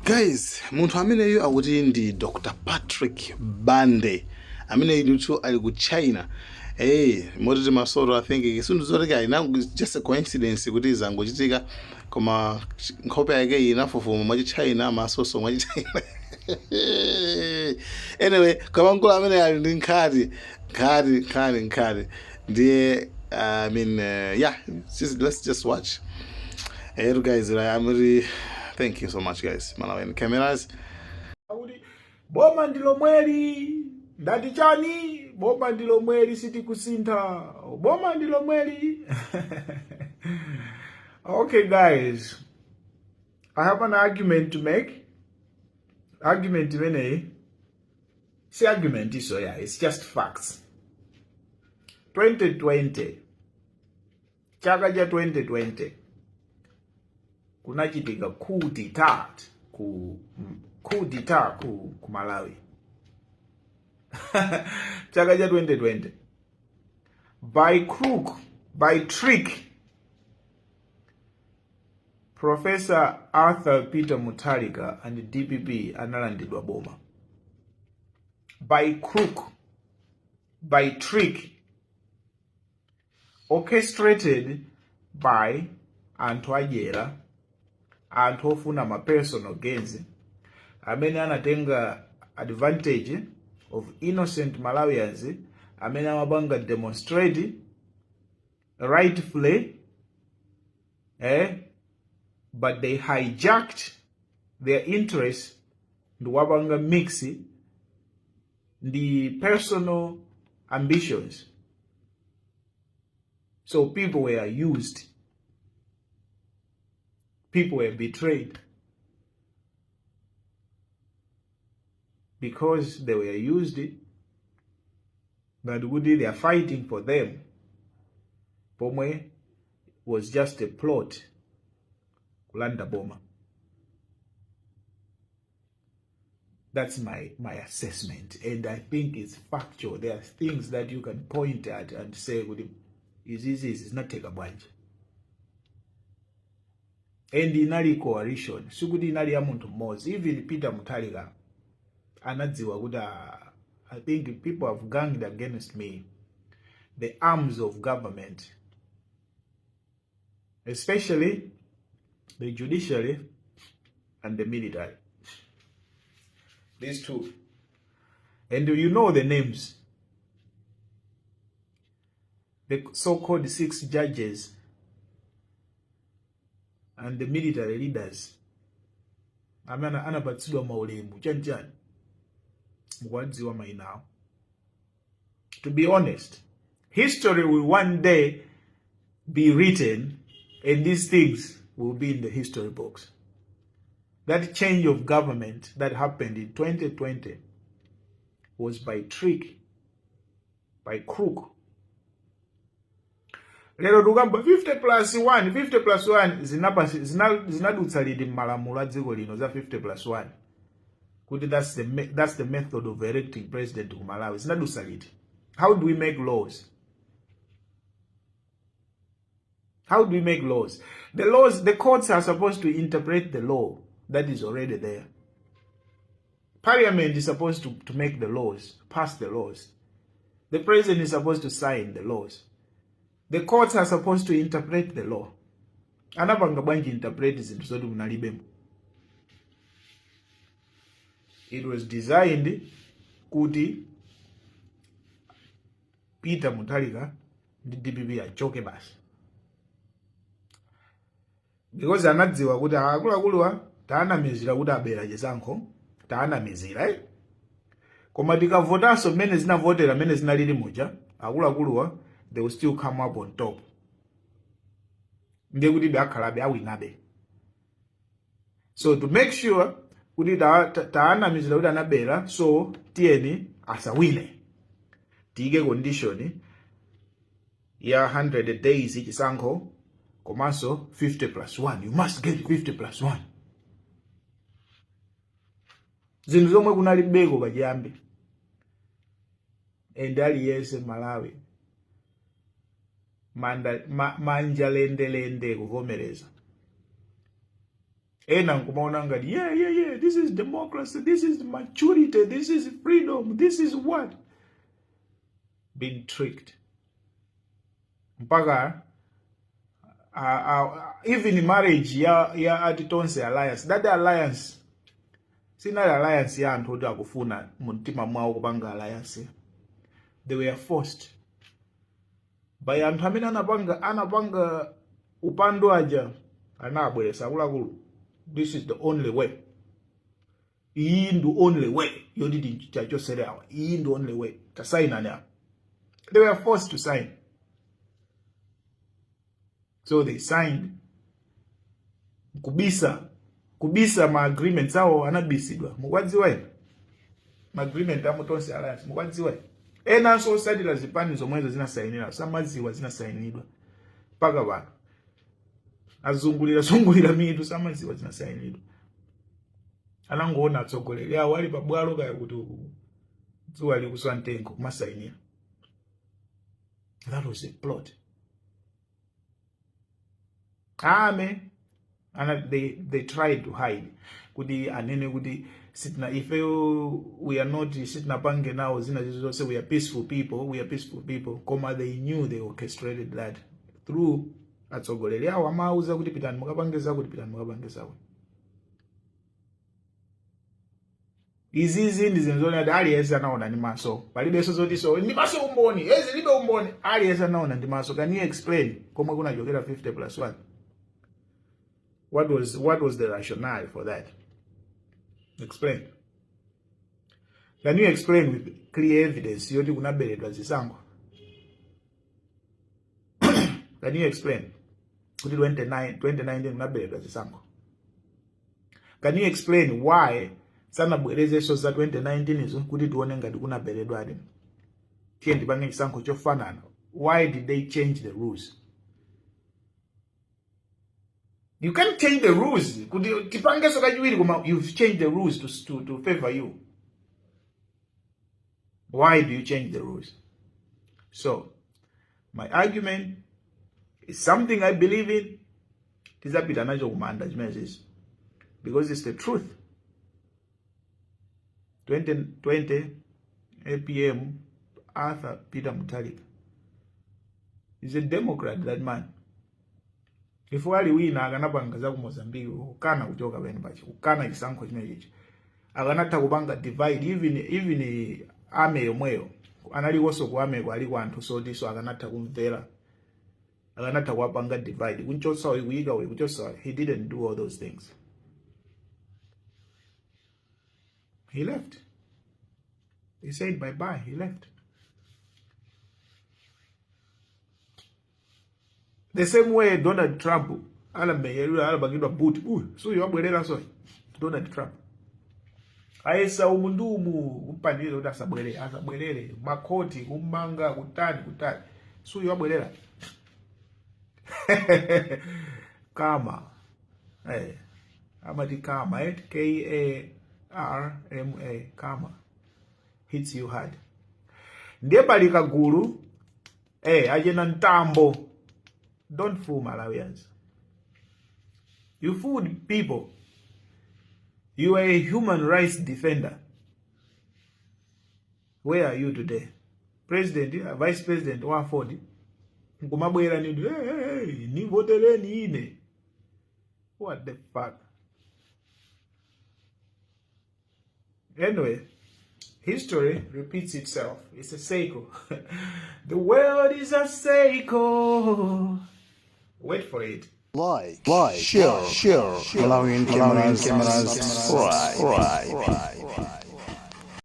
Guys, munthu ameneyu akuti ndi Dr Patrick Bande, ameneyu ndithu ali ku China. Hey, motiti masoto, I think sindizotika ina, just a coincidence kuti zangochitika, koma nkhope yake inafufuma mwachi China, masoso mwachi China. Anyway, koma mkulu amene ali ndi nkhati nkhati nkhati nkhati ndiye, I mean, yeah, let's just watch. Hey guys, I'm really thank you so much, guys. Malawian Cameras. Kuti boma ndi lomweli, ndati chani? Boma ndi lomweli, sitikusintha, boma ndi lomweli. Okay guys, I have an argument to make. Argument imeneyi si argument iso, yeah, it's just facts. 2020, chaka cha 2020, kunachitika coup d'etat ku Malawi chaka cha 2020. By crook, by trick, Professor Arthur Peter Mutharika and DPP analandidwa boma by crook, by trick orchestrated by anthu adyera, anthu ofuna ma personal gains, amene anatenga advantage of innocent Malawians amene amapanga demonstrate rightfully, but they hijacked their interests ndikuwapanga mix ndi personal ambitions. So people were used, people were betrayed because they were used ngati kuti they are fighting for them, pomwe was just a plot kulanda boma. That's my assessment, and I think it's factual. There are things that you can point at and say kuti izizi izi zinatheka bwanji. And inali coalition, sikuti inali ya munthu mmodzi. Even Peter Mutharika anadziwa kuti, ah, I think people have ganged against me, the arms of government, especially the judiciary and the military, these two, and you know the names, the so-called six judges and the military leaders amene anapatsidwa maulemu chanichani, mukuwadziwa mayina awo. To be honest, history will one day be written and these things will be in the history books. That change of government that happened in 2020 was by trick, by crook. Lero tikamba 50 plus 1, 50 plus 1 zinadutsa liti m'malamulo a dziko lino za 50 plus 1, kuti that's the method of electing president ku Malawi? Zinadutsa liti? How do we make laws? How do we make laws? The laws, the courts are supposed to interpret the law that is already there. Parliament is supposed to make the laws, pass the laws. The president is supposed to sign the laws. The courts are supposed to interpret the law. Anapanga bwanji interpret zinthu zoti munalibemo? It was designed kuti Peter Mutharika ndi DPP achoke basi, because anadziwa kuti akuluakuluwa taanamizira kuti abera chisankho, taanamizira, eh? Koma tikavotanso mmene zinavotera, mmene zinalili muja, akuluakuluwa they will still come up on top, ndiye kuti akhalabe awinabe. So to make sure kuti taanamizira kuti anabera, so tiyeni asawine, tiyike condition ya 100 days chisankho komanso 50 plus 1. You must get 50 plus 1, zinthu zomwe kunalibeko pachiyambi. And aliyense Malawi manja lendelende kuvomereza. Ena nkumaona ngati yeah, this is democracy, this is maturity, this is freedom, this is what been tricked mpaka even marriage ya ati Tonse Alliance. That alliance sinali alliance ya anthu oti akufuna mumtima mwawo kupanga alliance. They were forced by anthu amene anapanga upandu aja, anabweresa akuluakulu, this is the only way, iyi ndi only way yoti tichosere awa, iyi ndi only way, tasainani apa. They were forced to sign, so they signed kubisa ma agreements awo anabisidwa. Mukwadziwa inu ma agreement amu Tonse Alliance? Mukwadziwa inu? Enanso osatira zipani zomwezo zinasayinira samadziwa zinasayinidwa mpaka pano, azungulira zungulira mitu, samadziwa zinasayinidwa. Anangoona atsogoleri awo ali pabwalo kaya kuti uku dzuwa likuswa mtengo kumasayinira. That was a plot. Ame ana they tried to hide kuti anene kuti sitina ifeyo, we are not, sitinapange nawo zina zilizonse, we are peaceful people, we are peaceful people. Koma they knew they orchestrated that through atsogoleri awo amawuza kuti pitani mukapange zakuti, pitani mukapange zakuti. Izizi ndi zinthu zoona kuti aliyense anaona ndi maso, palibenso zoti so ndi maso umboni ezi libe umboni. Aliyense anaona ndi maso. Can you explain komwe kunachokera 50 plus 1? What was the rationale for that? Explain. Can you explain with clear evidence yoti kunaberedwa zisankho? Can you explain kuti 2019 kunaberedwa zisankho? Can you explain why sanabwerezenso za 2019 izo kuti tione ngati kunaberedwadi, tiye ndipange chisankho chofanana? Why did they change the rules? You can't change the rules kuti tipangenso kachiwiri, koma you've changed the rules to favor you. Why do you change the rules? So my argument is something I believe in. Tizapita nacho kumanda chimenechichi because it's the truth. 2020 APM, Arthur Peter Mutharika, is a Democrat, that man. If ali wina akanapanga za ku Mozambique, kukana kuchoka pene pachi, kukana chisankho chimenechichi, akanatha kupanga divide even army yomweyo. Analikonso ku army aliko anthu sotiso akanatha kumvera, akanatha kuwapanga divide, kunchotsa uyu, kuyika uyu, kuchotsa uyu. He didn't do all those things. He left. He said bye bye. He left. The same way Donald Trump anamenyedwa, anapangidwa boot uyu suyu wabwerera. So Donald Trump ayesa umu ndi umu kumpanira kuti asabwerere, asabwerere, makhoti kumanga, kutani kutani, suyu wabwerera. Karma, amati karma, K A R M A, karma hits you hard. Ndiye pali kagulu achena Mtambo. Don't fool Malawians. You fooled people. You are a human rights defender. Where are you today? President, vice president wa AFORD nkumabwera nidi, hey, hey, hey, nivotereni ine. What the fuck? Anyway, history repeats itself. It's a cycle. The world is a cycle. Wait for it. Like, share, Malawian cameras, subscribe.